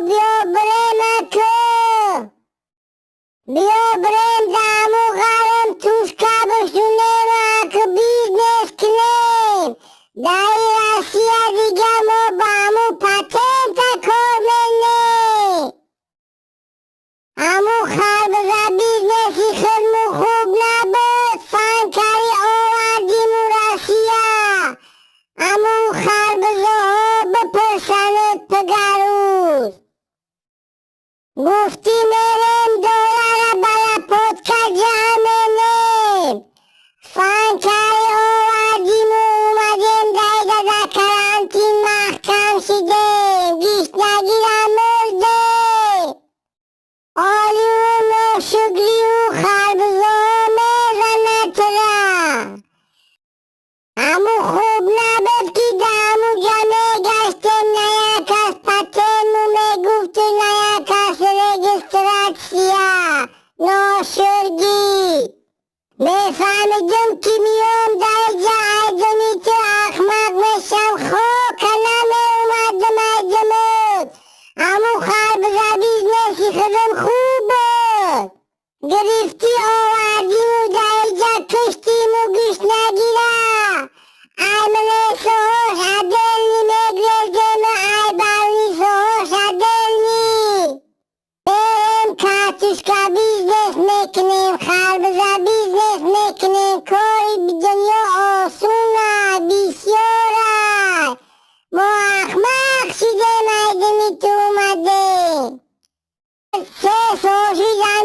Биё бирем аку. Биё бирем даму ғарм тушка бишунем аку бизнес кунем. Дар Россия дига мо ба ҳаму патента кор менем. Ҳаму харбуза бизнеси худму хуб набуд, фанкари овардиму Россия. Ҳаму харбузаҳо бипурсанед пигарӯз. Гуфтӣ мерем доллара ба лопатка ҷамъ менем. Фанкари овардиму омадем дайда дар карантин маҳкам шидем. Гишнагира мурдем. Олию ношукрию харбузаҳо мезанад тура. Ҳаму хуб набуд ки дар ҳаму ҷа мегаштем, на як кас патентму мегуфту, на як кас регистрация. Ношургӣ. Мефаҳмидим ки миём дар ҷа айдуни ту ахмақ мешам, хока намеомадам айдумуд. Ҳаму харбуза бизнеси худам хуб буд. Гирифтӣ овардиму дар ҷа куштиму гушнагира. Ай милисоҳош отдельный мегрезему, ай больницаҳош отдельный. Мерем картошка бизнес мекунем, харбуза бизнес мекунем. Кори дунё осона, бисёра. Мо ахмақ шидем айдими ту омадем. 3 сол шид.